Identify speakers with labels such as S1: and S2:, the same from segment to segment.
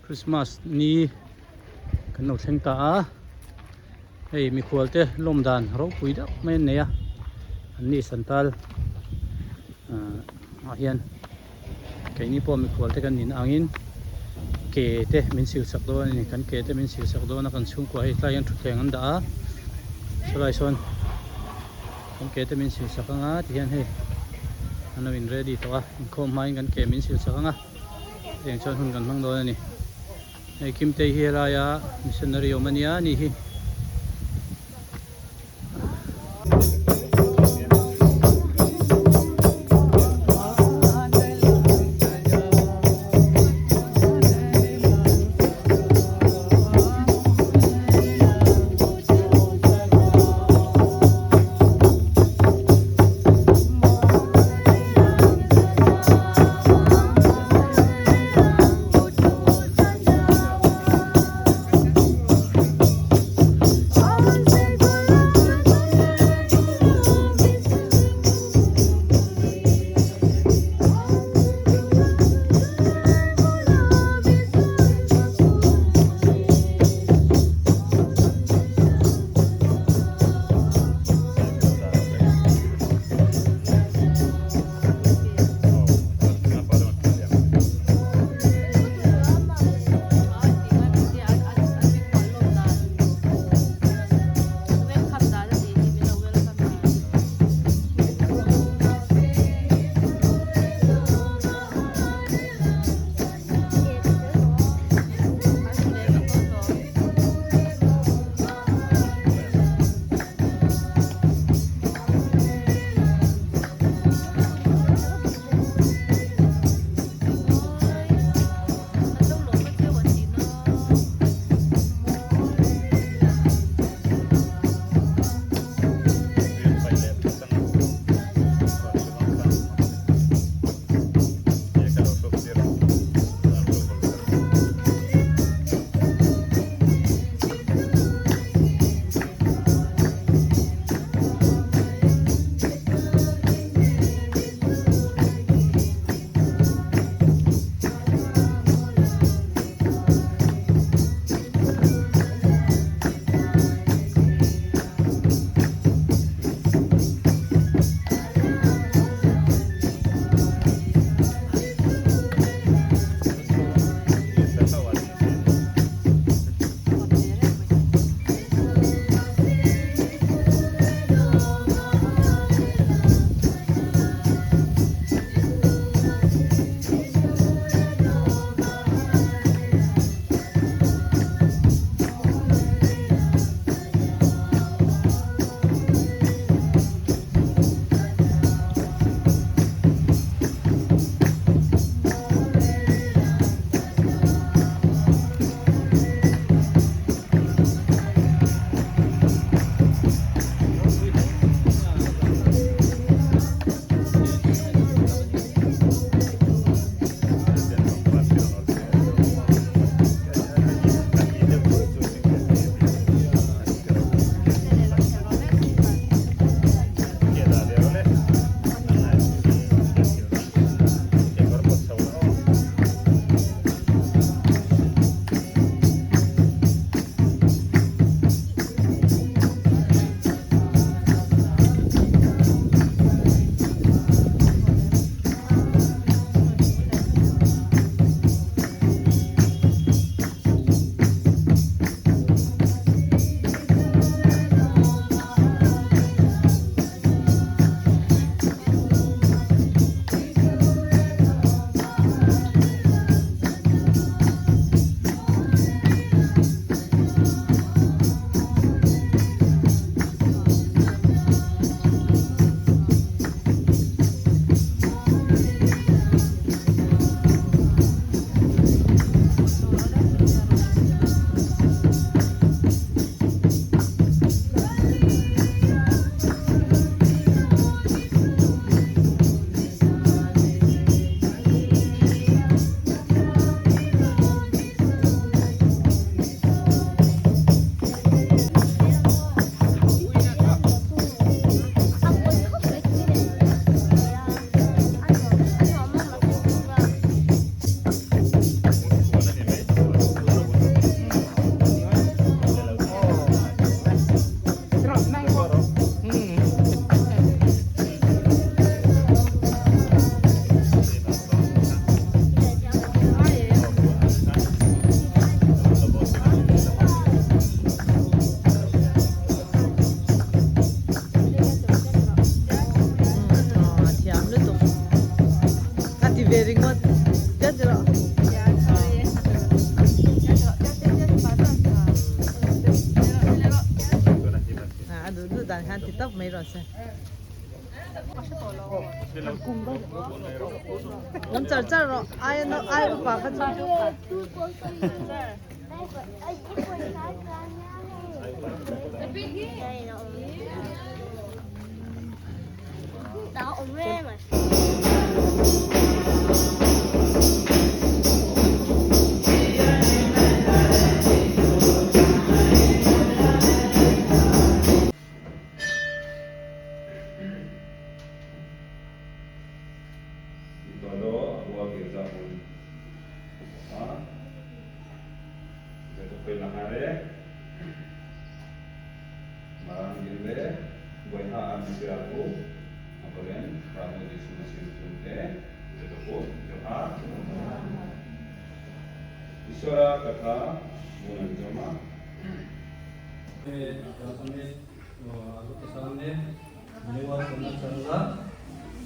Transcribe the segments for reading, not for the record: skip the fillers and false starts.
S1: Christmas ni kan lo thleng ta a hei mikhual te lawm dan ropui deuh mai an nei a an ni santal ah ah hian keini pawh mikhual te kan nin angin ke te min sil sak dawn a ni kan ke te min sil sak dawn a kan chhungkua hei tlai hian thutthleng an dah a chulai sawn kan ke te min sil sak anga tihian hei an lo in ready tawh a inkhawm hmain kan ke min sil sak anga heng chuan hun kan hmang dawn a ni hei Kimtei hi helaia missionary awm a nia a nih hi.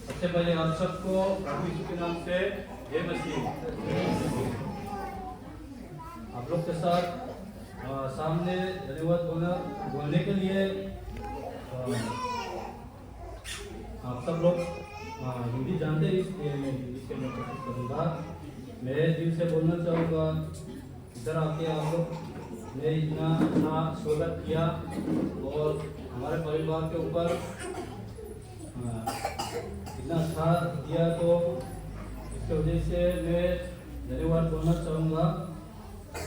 S1: सबसे पहले आप सबको प्रभु यीशु के नाम से जय मसीह। आप लोग के साथ सामने धन्यवाद बोलने के लिए आप सब लोग हिंदी जानते हैं, इसलिए मैं हिंदी से मैं कोशिश करूँगा। मैं दिल से बोलना चाहूँगा, इधर आके आप लोग ने इतना अच्छा स्वागत किया और हमारे परिवार के ऊपर इतना अच्छा दिया, तो इसकी वजह से मैं धन्यवाद बोलना चाहूँगा।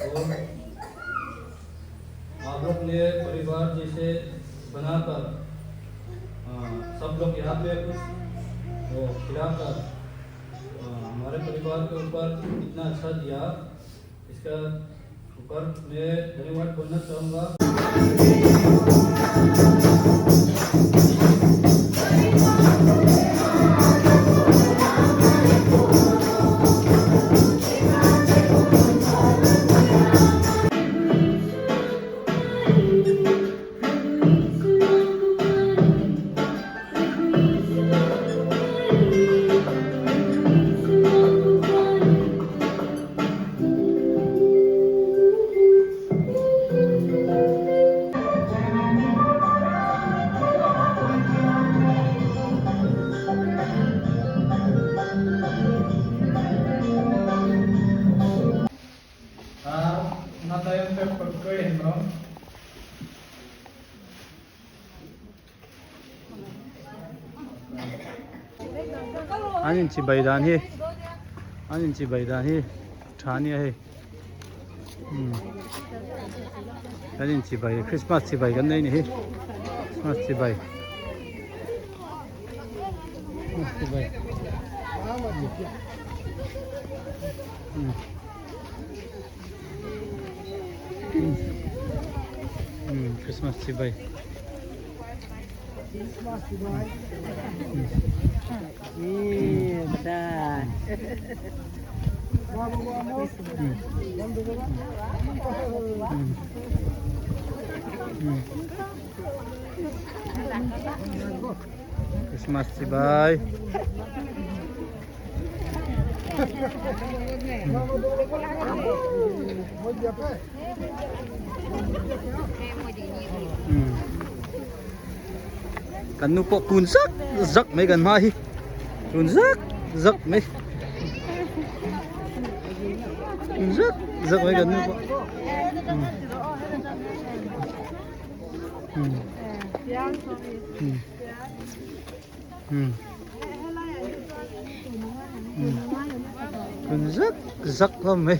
S1: और आप लोग ने परिवार जैसे बनाकर सब लोग यहाँ पे कुछ वो खिलाकर हमारे परिवार के ऊपर इतना अच्छा दिया, इसका ऊपर मैं धन्यवाद बोलना चाहूँगा।
S2: ᱚᱱᱟ ᱛᱟᱭᱚᱢ ᱛᱮ ᱯᱟᱹᱠᱟᱹᱭ Hembrom.
S1: An inchibai dan hi, an inchibai dan hi tha ania hei. Kan inchibai, Christmas chibai kan nei ni hi, Christmas chibai, Christmas chibai. Christmas chibai. Christmas chibai. Kan nu pawh kun zak zak mai kan hma hi, kun zak zak mai, kun zak zak mai kan nu pawh. Kun zak zak hlawm mai.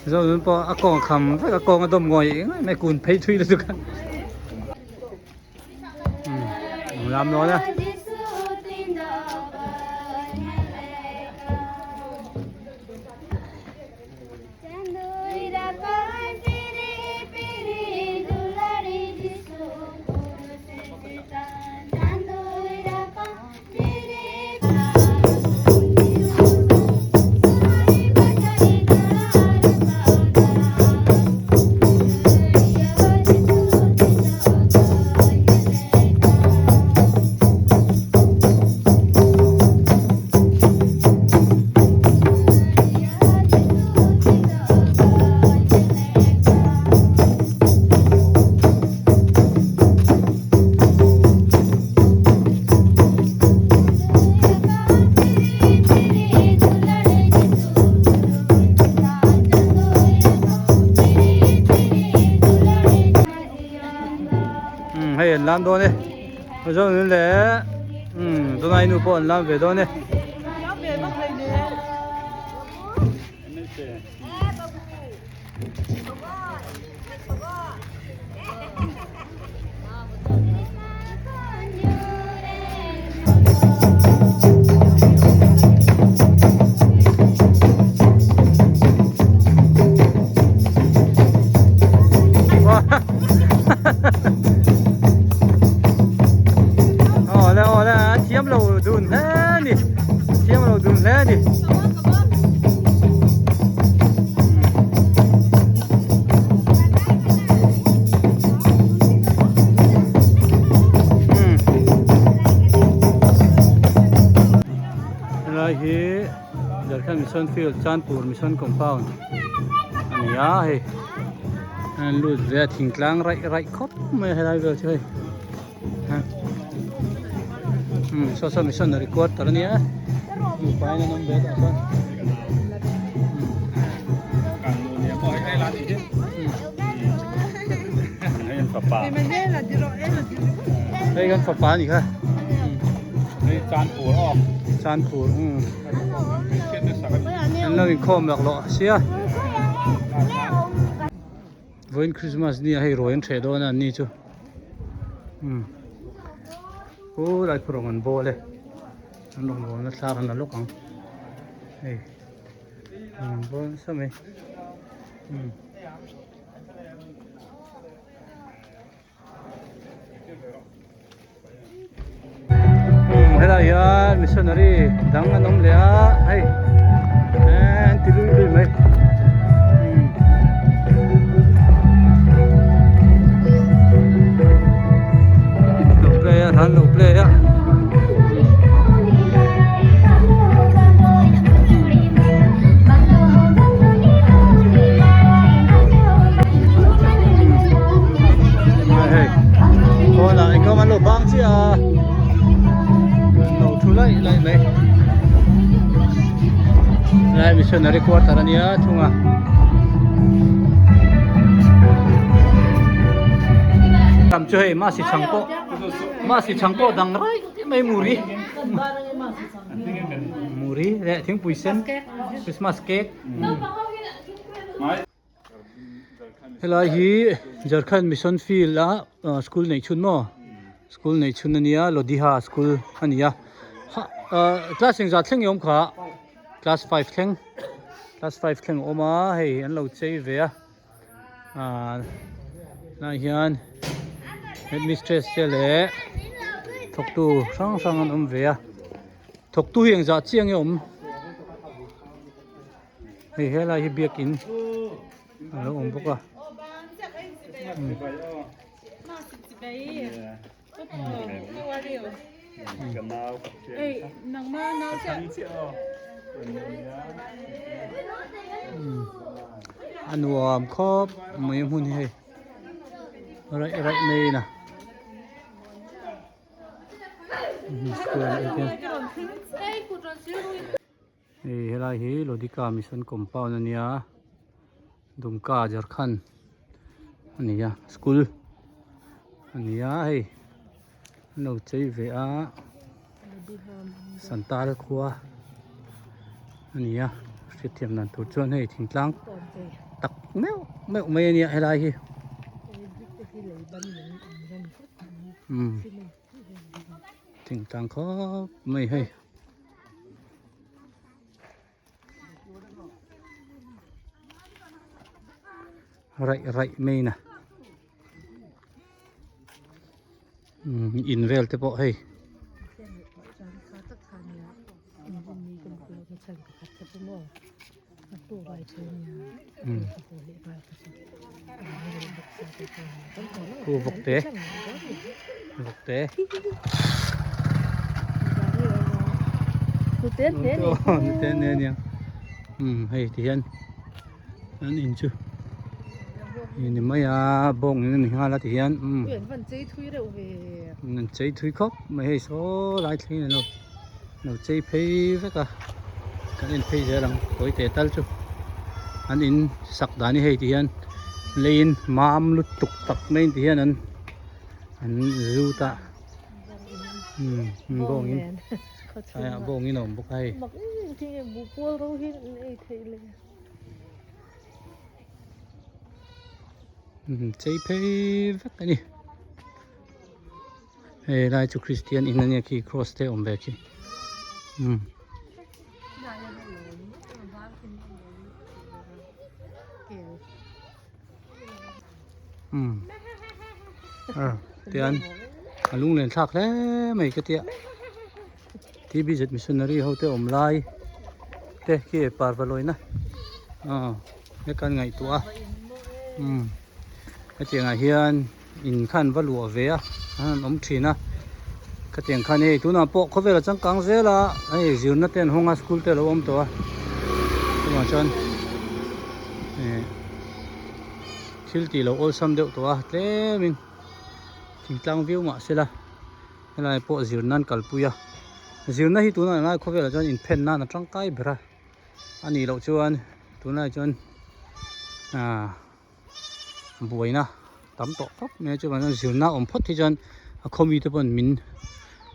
S1: Zo nun pawh a kawng a kham vek a kawng a dawm ngawih ngawih mai kun phei thui lutuk a umm lam dawn a. lam dawn e Zonun leh umm Donai nu pawh an lam ve dawn e. Awle awle a thiam lo dun hle a ni thiam lo dun hle a ni. Helai hi Jharkhand Mission Field Chandpur Mission Compound a ni a hei an lut ve a thingtlang raih raih khawp mai a helai vel chu hei umm saw saw missionary quarter a nia nupa in an awm ve tawh chuan hei kan fapa a nih kha Chandpur umm an lo inkhawm laklawh sia. Vawiin Christmas ni a hei ruai an hreh dawn a an ni chu umm pu lai phu rawng an bawl e an rawn bawl na thla an la lawk ang hei an bawl nasa mai umm. Helai hian missionary dang an awm leh a hei an ti lui lui mai lo play a an lo play a. Hei pawnah engemaw an lo bang chiah a an lo thu laih laih mai helai missionary quarter a nia chunga tam chu hei masi chhang pawh masi chhang pawh dang raih mai muri muri leh thingpui sen christmas cake. Helai hi Jharkhand Mission Field a school neih chhun maw school neih chhun ania Lodiha school a ni a class engzah thleng i awm kha class five thleng class five thleng a awm a hei an lo chei ve a ah tunah hian headmistress te leh thawktu hrang hrang an awm ve a thawktu hi engzah chiang nge awm. Hei helai hi biakin a lo awm bawk a a nuam khawp mai hmun hi hei raih raih mai a ni. Hei helai hi Lodika Mission Compound a nia Dumka Jharkhand a ni a school a ni a hei an lo chei ve a Santal khua a ni a hriatthiam dan tur chuan hei thingtlang tak meuh meuh mai a nia helai hi umm thingtlang khawp mai hei. Raih raih mai na in vel te pawh hei. Khu vawk te vawk te nute ne nia um hei ti hian an in chu ni mai a bawng in ani nghal a ti hian um an chei thui khawp mai hei saw lai thleng in alo lo chei phei vek a kan en phei zel ang tawi teh tal chu an in sak dan hi hei ti hian leiin mam lutuk tak mai ti hian an. An zu ta umm bawng in aiah bawng in a awm bawk a hei. Umm chei phei vek a ni hei lai chu Christian in ania khi cross te awm ve khi umm. Umm tian a lunglen thlak hle mai ka tia TBZ missionary ho te awm lai te khi parva lawina aw he kan ngaihtuah a umm hetiang ah hian in khan va luah ve a an awm thin a khatiang khan hei tunah pawh khawvel a changkang zel a hei zirna te an hawng a school te a lo awm tawh a chuvang chuan eh thil tih loh awlsam deuh tawh a tlemin thingtlang viau mah sela helai pawh zirna an kalpui a zirna hi tunah lai khawvelah chuan inphen nan a tangkai ber a a nih loh chuan tunlai chuan ah buaina tam tawh khawp mai a chuvang chuan zirna awm phawt hi chuan a khaw mite pawn min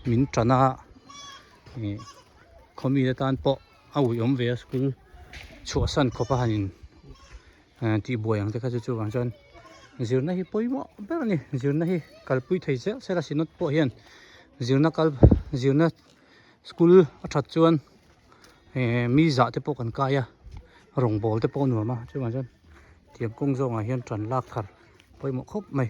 S1: min tan a ih khaw mite tan pawh a ui awm ve a school chhuahsan khawp a han in tih buai ang te kha chu chuvang chuan zirna hi pawimawh ber a ni zirna hi kalpui thei zel sela synod pawh hian zirna kal zirna school a that chuan eh mi zah te pawh kan kai a rawngbawl te pawh a nuam a chuvang chuan tiang kawng zawngah hian tan lak thar pawimawh khawp mai.